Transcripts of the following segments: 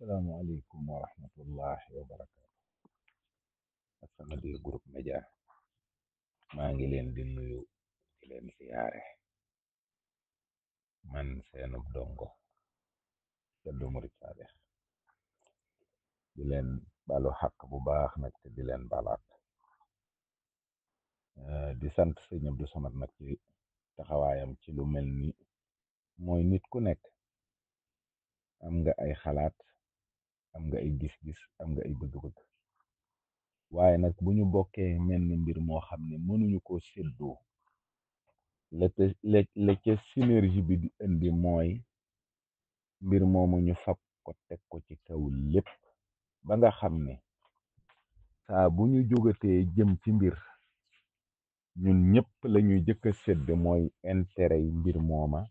asalaamaaleykum wa rahmatullahi wa barakaatu. As-Samadiyya Group Media maa ngi leen di nuyu di leen siyaare man seenub dongo Ceddo Murid Saadix di leen balu xaq bu baax nag te di leen balaat di sant sëñ Abdou Samad nag ci taxawaayam ci lu mel ni mooy nit ku nekk am nga ay xalaat am nga ay gis-gis am nga ay bëgg-bëgg waaye nag bu ñu bokkee mel ni mbir moo xam ne mënuñu koo séddoo la ca synergie bi di indi mooy mbir moomu ñu fab ko teg ko ci kaw lépp ba nga xam ne saa bu ñu jógatee jëm ci mbir ñun ñëpp lañuy jëkk a sédd mooy intérêt yi mbir mooma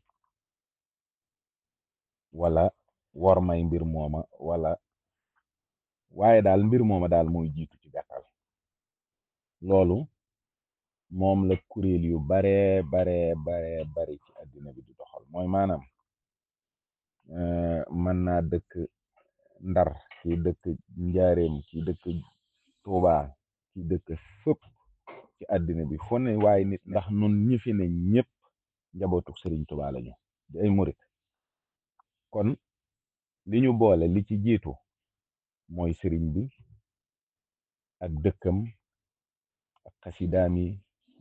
wala wormay mbir mooma wala waaye daal mbir mooma daal mooy jiitu ci gàttal loolu moom la kuréel yu bare ci àddina bi di doxal mooy maanaam mën naa dëkk Ndar ci dëkk Njaareem ci dëkk Tuubaa ci dëkk fépp ci àddina bi fo ne waaye nit ndax nun ñi fi ne ñëpp njabootu Sëriñ Tuubaa lañu di ay murit kon li ñu boole li ci jiitu mooy sëriñ bi ak dëkkam ak xasidaam yi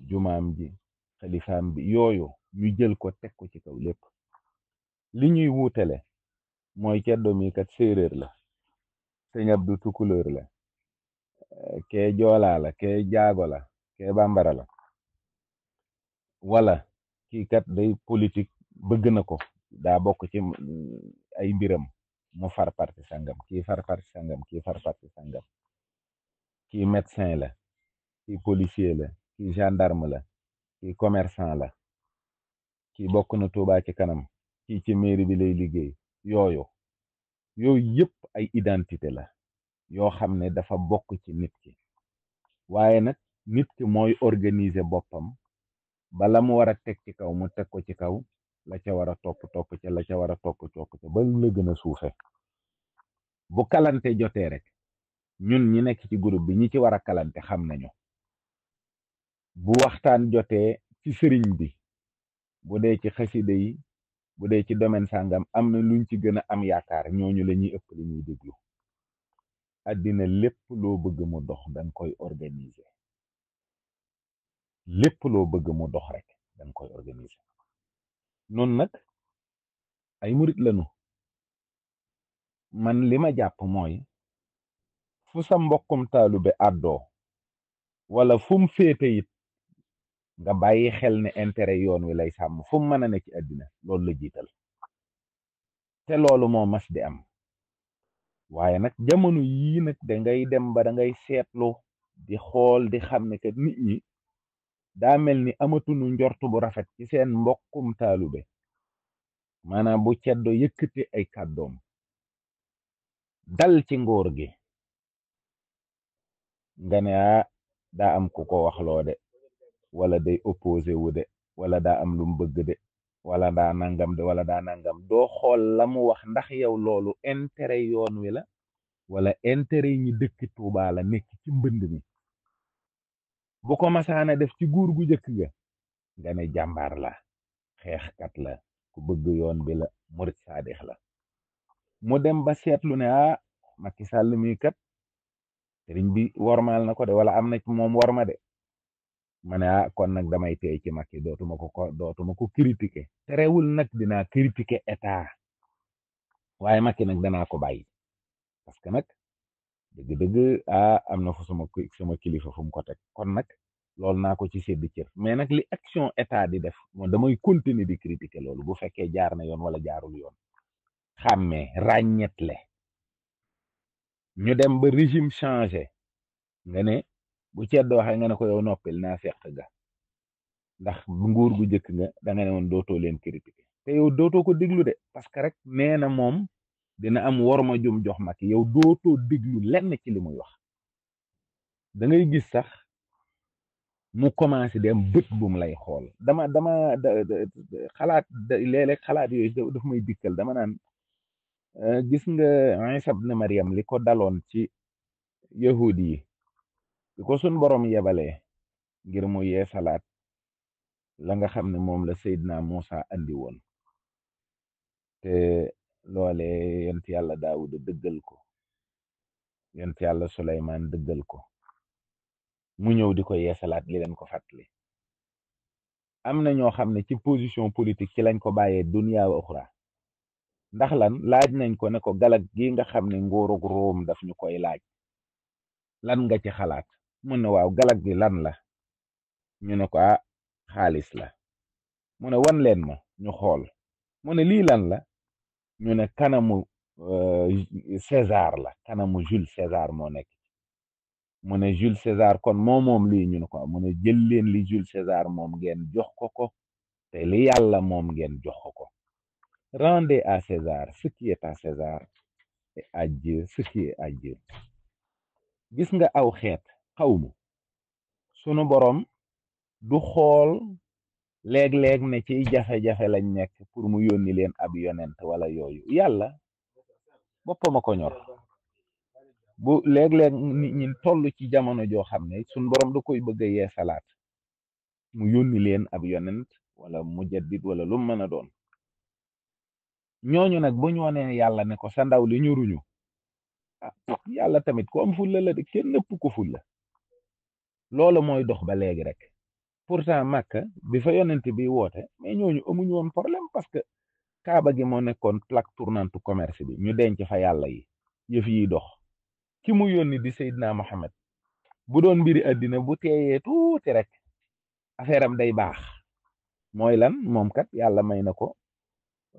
jumaam ji xalifaam bi yooyu ñu jël ko teg ko ci kaw lépp li ñuy wuutale mooy ceddo mi kat séeréer la sëñ Abdu tukulóor la kee joolaa la kee jaago la kee bambara la wala kii kat day politique bëgg na ko daa bokk ci ay mbiram mu far parti sangam kii far parti sangam kii far parti sangam kii médecin la kii policier la kii gendarme la kii commerçant la kii bokk na Tuubaa ci kanam kii ci mairie bi lay liggéey yooyu yëpp ay identité la yoo xam ne dafa bokk ci nit ki waaye nag nit ki mooy organiser boppam bala mu war a teg ci kaw mu teg ko ci kaw la ca war a topp ca la ca war a topp ca ba la gën a suufe bu kalante jotee rek ñun ñi nekk ci groupe bi ñi ci war a kalante xam nañu bu waxtaan jotee ci sëriñ bi bu dee ci xasida yi bu dee ci domaine sàngam am na luñ ci gën a am yaakaar ñooñu la ñuy ëpp li ñuy déglu àddina lépp loo bëgg mu dox danga koy organiser lépp loo bëgg mu dox rek danga koy organiser noonu nag ay murit lañu man li ma jàpp mooy fu sa mbokkum taalube àddoo wala fu mu féete it nga bàyyi xel ne intérêt yoon wi lay sàmm fu mu mën a ne ci àddina loolu la jiital te loolu moo mas di am waaye nag jamono yii nag dangay dem ba dangay seetlu di xool di xam ne que nit ñi daa mel ni amatunu njortu bu rafet ci seen mbokkum taalube maanaam bu ceddo yëkkati ay kàddoom dal ci nguur gi nga ne daa am ku ko waxloo de wala day opposé wu de wala daa am lu mu bëgg de wala daa nangam de wala daa nangam doo xool la mu wax ndax yow loolu intérêt yoon wi la wala intérêt yi ñi dëkk Tuubaa la nekk ci mbënd mi bu ko masaana def ci guur gu jëkk ga nga ne jàmbaar la xeexkat la ku bëgg yoon bi la murit saadix la mu dem ba seetlu ne Macky Sall mi kat sëriñ bi wormaal na ko de wala am na ci moom worma de ma ne kon nag damay teey ci Macky dootuma ko critiquer terewul nag dinaa critiquer état waaye Macky nag danaa ko bàyyi parce que nag dëgg-dëgg am na fu sama kilifa fu mu ko teg kon nag loolu naa ko ci sédd cër mais nag li action état di def moom damay continuer di critiquer loolu bu fekkee jaar na yoon wala jaarul yoon xàmmee ràññetle ñu dem ba régime changé nga ne bu ceddo waxee nga ne ko yow noppil naa fekk ga ndax nguur gu jëkk nga da nga ne woon dootoo leen critiquer te yow dootoo ko déglu de parce que rek nee na moom dina am worma jum jox Macky yow dootoo déglu lenn ci li muy wax da ngay gis sax mu commencé dem bët bum lay xool dama xalaat léeg-léeg xalaat yooyu daf may dikkal dama naan gis nga Isa ibn Maryam li ko daloon ci yahudi yi li ko sun borom yebalee ngir mu yeesalaat la nga xam ne moom la Seydina Muusa andi woon te loole yent yàlla Daawuda dëggal ko yent yàlla Suleymaan dëggal ko mu ñëw di ko yeesalaat li leen ko fàttali am na ñoo xam ne ci position politique ci lañ ko bàyyee dunya wa uxra ndax lan laaj nañ ko ne ko galag gi nga xam ne nguurug Room daf ñu koy laaj lan nga ci xalaat mu ne waaw galag gi lan la ñu ne ko xaalis la mu ne wan leen ma ñu xool mu ne lii lan la ñu ne kanamu César la kanamu Jules César moo nekk mu ne Jules César kon moom lii ñu ne ko mu ne jël leen li Jules César moom ngeen jox ko te li yàlla moom ngeen jox ko rendez à César ce qui est à César et à Dieu ce qui est à Dieu gis nga aw xeet xawmu sunu boroom du xool léeg-léeg ne ciy jafe-jafe lañ nekk pour mu yónni leen ab yonent wala yooyu yàlla boppam a ko ñor bu léeg-léeg nit ñi toll ci jamono joo xam ne suñ boroom da koy bëgg a yee salaat mu yónni leen ab yonent wala mujaddid wala lu mën a doon ñooñu nag bu ñu wonee yàlla ne ko sa ndaw li ñuruñu yàlla tamit ko am fulla la de kenn nëpp ko fulla loolu mooy dox ba léegi rek pourtant Makka bi fa yonent bi woote mais ñooñu amuñu woon problème parce que kaaba gi moo nekkoon plaque tournante commerce bi ñu denc fa yàlla yi yëf yiy dox ki mu yónni di Seydina Mohamed bu doon mbiri àddina bu teeyee tuuti rek affaire am day baax mooy lan moom kat yàlla may na ko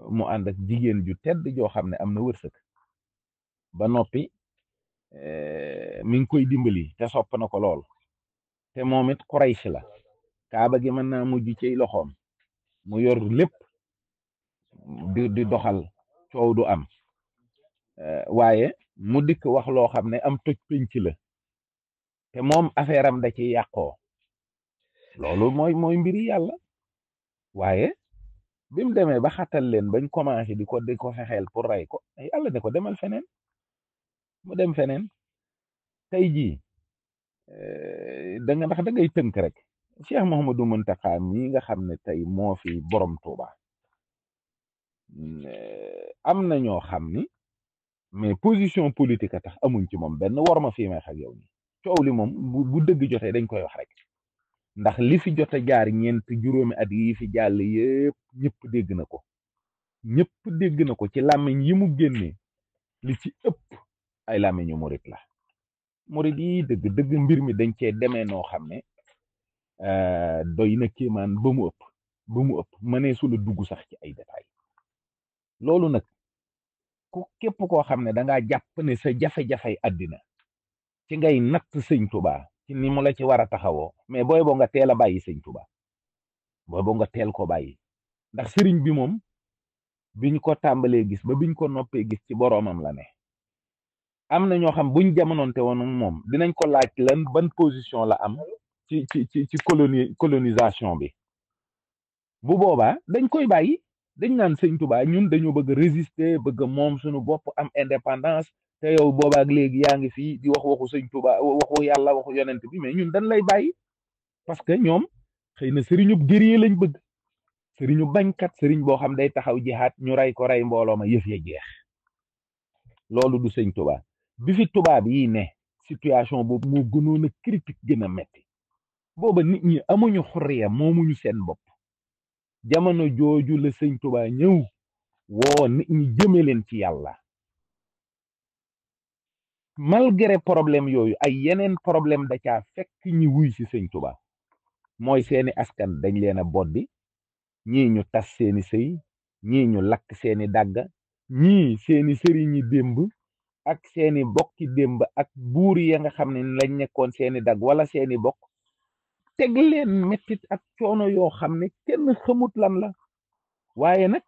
mu ànd ak jigéen ju tedd joo xam ne am na wërsëg ba noppi mi ngi koy dimbali te sopp na ko lool te moom it Quraysh la kaaba gi mën naa mujj ci loxoom mu yor lépp di doxal coow du am waaye mu dikk wax loo xam ne am toj pénc la te moom affaire am da ci yàqoo loolu mooy mbiri yàlla waaye bi mu demee ba xatal leen bañ commencé di ko fexeel pour rey ko yàlla ne ko demal feneen mu dem feneen tey jii ndax da ngay tënk rek Cheikh Mouhamadou Mountakha mii nga xam ne tey moo fi borom Touba am na ñoo xam ni mais position politique a tax amuñ ci moom benn war ma fii may ak yow ni coow li moom bu dëgg jotee dañ koy wax rek ndax li fi jot a jaar ñeent juróomi at yi fi jàll yépp ñëpp dégg na ko ñëpp dégg na ko ci làmmiñ yi mu génnee li ci ëpp ay làmmiñu murit la murit yi dëgg dëgg mbir mi dañ cee demee noo xam ne doy na kéemaan ba mu ëpp mënee su la dugg sax ci ay détails loolu nag ku képp koo xam ne dangaa jàpp ne sa jafe-jafey àddina ci ngay natt sëñ Tuubaa ci ni mu la ci war a taxawoo mais booy boo nga teel a bàyyi sëñ Tuubaa booy boo nga teel ko bàyyi ndax sëriñ bi moom biñ ko tàmbalee gis ba biñ ko noppee gis ci boroomam la ne am na ñoo xam buñ jamonoonte woon ak moom dinañ ko laaj lan ban position la am ci colonisation bi bu boobaa dañ koy bàyyi dañ naan sëñ Tuubaa ñun dañoo bëgg résister bëgg moom suñu bopp am indépendance te yow boobaak léegi yaa ngi fii di wax waxu sëñ Tuubaa waxu yàlla waxu yonent bi mais ñun dañ lay bàyyi parce que ñoom xëy na sëriñub guerrier lañ bëgg sëriñu bañkat sëriñ boo xam day taxaw jihaat ñu rey ko rey mbooloo ma yëf ya jeex loolu du sëñ Tuubaa bi fi tubaab yi ne situation boobu moo gënoon a critique gën a metti booba nit ñi amuñu xurriya moomuñu seen bopp jamono jooju la sëñ Tuubaa ñëw woo nit ñi jëme leen ci yàlla malgré problème yooyu ay yeneen problème da caa fekk ñi wuy ci sëñ Tuubaa mooy seeni askan dañ leen a boddi ñii ñu tas seeni sëy ñii ñu lakk seeni dàgga ñii seeni sëriñi démb ak seeni bokki démb ak buur ya nga xam ne lañ nekkoon seeni dagg wala seeni bokk teg leen mettit ak coono yoo xam ne kenn xamut lan la waaye nag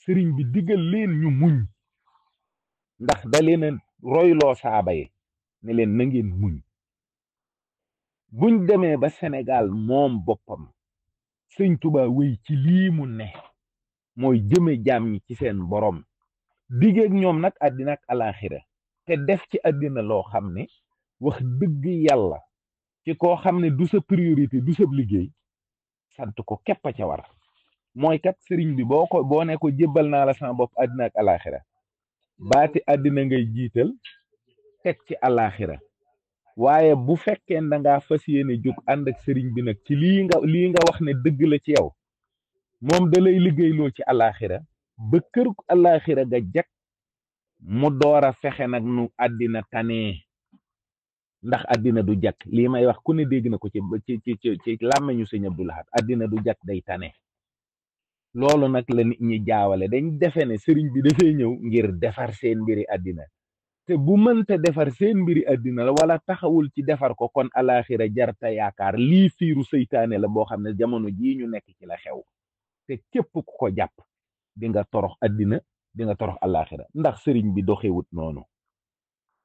sëriñ bi digal leen ñu muñ ndax da leen a royloo saaba yi ne leen na ngeen muñ buñ demee ba Sénégal moom boppam sëñ Tuubaa wéy ci lii mu ne mooy jëme jaam ñi ci seen boroom digeeg ñoom nag àddina ak alaxira te def ci àddina loo xam ne wax dëgg yàlla ci koo xam ne du sa priorité du sa liggéey sant ko képp a ca war mooy kat sëriñ bi boo ne ko jébbal naa la sama bopp àddina ak alaxira baati àddina ngay jiital teg ci alaxira waaye bu fekkee da ngaa fas yéene jóg ànd ak sëriñ bi nag ci lii nga wax ne dëgg la ci yow moom da lay liggéeyloo ci alaxira ba kër alaxira ga jag mu door a fexe nag nu àddina tanee ndax àddina du jag lii may wax ku ne dégg na ko ci làmmeñu sëñ Abdou Lahad àddina du jag day tane loolu nag la nit ñi jaawale dañ defe ne sëriñ bi dafay ñëw ngir defar seen mbiri àddina te bu mënta defar seen mbiri àddina la wala taxawul ci defar ko kon alaxira jarta yaakaar lii fiiru seytaane la boo xam ne jamono jii ñu nekk ci la xew te képp ku ko jàpp di nga torox àddina di nga torox alaxira ndax sëriñ bi doxewut noonu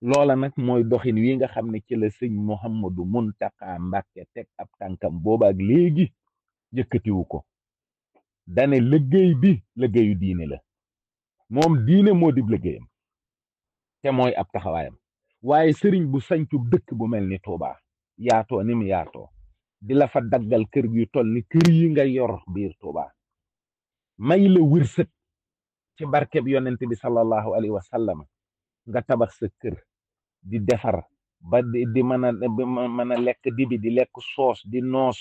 loola nag mooy doxin wi nga xam ne ci la sëñ Mouhamadou Mountakha Mbacké teg ab tànkam boobaak léegi yëkkatiwu ko dane liggéey bi liggéeyu diine la moom diine moo dib liggéeyam te mooy ab taxawaayam waaye sëriñ bu sañcu dëkk bu mel ni Touba yaatoo ni mu yaatoo di la fa daggal kër yu toll ni kër yi nga yor biir Touba may la wërsëg ci barkeb yonent bi sallallahu alayhi wa sallam nga tabax sa kër di defar ba di mën a lekk dibi di lekk soos di noos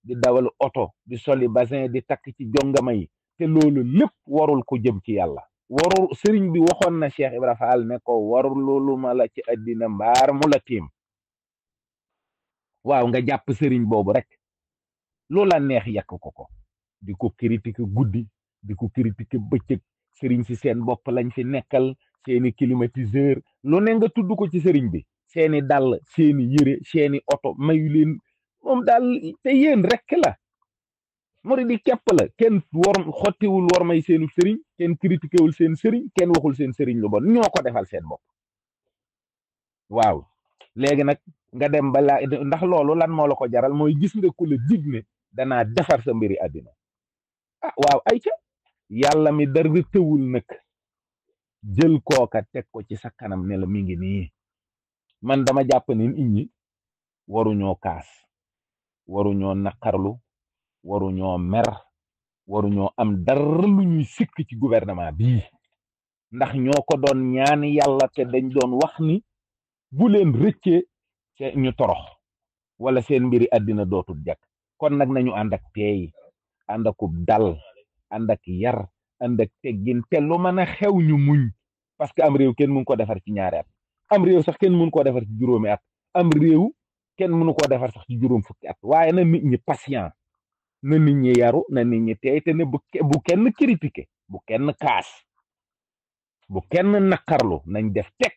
di dawal oto di soli basin di takk ci jongama yi te loolu lépp warul ko jëm ci yàlla warul sëriñ bi waxoon na Cheikh Ibra Fall ne ko warul loolu ma la ci àddina mbaar mu la tiim waaw nga jàpp sëriñ boobu rek loola neex yàq ko di ko critiquer guddi di ko critiquer bëccëg sëriñ si seen bopp lañ fi nekkal seeni climatiseur lu ne nga tudd ko ci sëriñ bi seeni dàll seeni yére seeni oto mayu leen moom daal te yéen rekk la murid yi képp la kenn xottiwul war may seenu sëriñ kenn critiqué wul seen sëriñ kenn waxul seen sëriñ lu bon ñoo ko defal seen bopp waaw léegi nag nga dem balaa ndax loolu lan moo la ko jaral mooy gis nga ku la dig ne danaa defar sa mbiri àddina ah waaw ay ca yàlla mi dara tëwul nag jël kooka teg ko ci sa kanam ne la mi ngi nii man dama jàpp ne nit ñi waruñoo kaas waruñoo naqarlu waruñoo mer waruñoo am dara lu ñuy sikk ci gouvernement bii ndax ñoo ko doon ñaan yàlla te dañ doon wax ni bu leen rëccee ñu torox wala seen mbiri àddina dootul jag kon nag nañu ànd ak teey ànd akub dal ànd ak yar ànd ak teggin te lu mën a xew ñu muñ parce que am réew kenn mun ko defar ci ñaari at am réew sax kenn mun koo defar ci juróomi at am réew kenn mënu koo defar sax ci juróom fukki at waaye na nit ñi patient na nit ñi yaru na nit ñi teey te ne bu kenn critiquer bu kenn kaas bu kenn naqarlu nañ def teg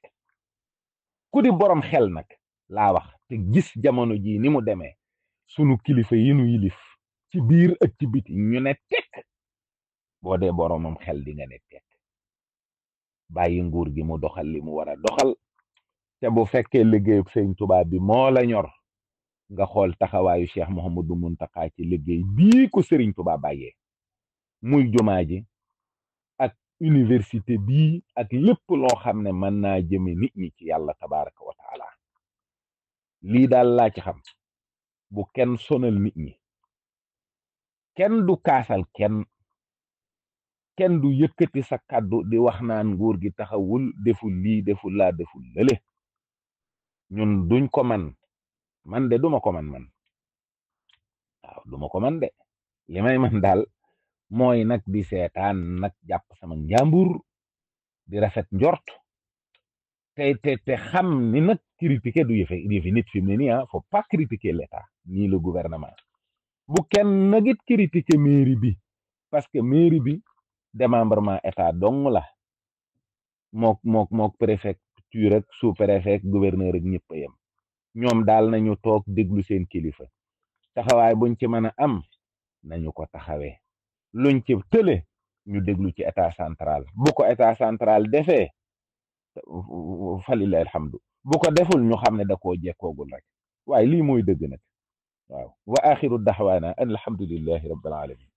ku di borom xel nag laa wax te gis jamono ji ni mu demee sunu kilifa yi nu yilif ci biir ak ci biti ñu ne teg boo dee boromam xel di nga ne teg bàyyi nguur gi mu doxal li mu war a doxal te bu fekkee liggéeyub sëñ Tuubaa bi moo la ñor nga xool taxawaayu Cheikh Mouhamadou Mountakha ci liggéey bii ko sëriñ Tuubaa bàyyee muy jumaa ji ak université bii ak lépp loo xam ne mën naa jëme nit ñi ci yàlla tabaraka wa taala lii daal laa ci xam bu kenn sonal nit ñi kenn du kaasal kenn du yëkkati sa kàddu di wax naan nguur gi taxawul deful lii deful laa deful lële ñun duñ ko man de duma ko man waaw duma ko man de li may man daal mooy nag di seetaan nag jàpp sama njàmbur di rafet njort te xam ni nag critiquer du yëfi nit fi mu ne nii faut pas critiquer l'état ni le gouvernement bu kenn nag it critiquer mairie bi parce que mairie bi démembrement état dong la mook préfecture ak sous préfet ak gouverneur ak ñëpp a yem ñoom daal nañu toog déglu seen kilifa taxawaay buñ ci mën a am nañu ko taxawee luñ ci tële ñu déglu ci état central bu ko état central defee falilahi alhamdu bu ko deful ñu xam ne da koo jekkoogul rek waaye lii mooy dëgg nag waaw wa axiru daxwaana an alhamdulillahi rabbil alamin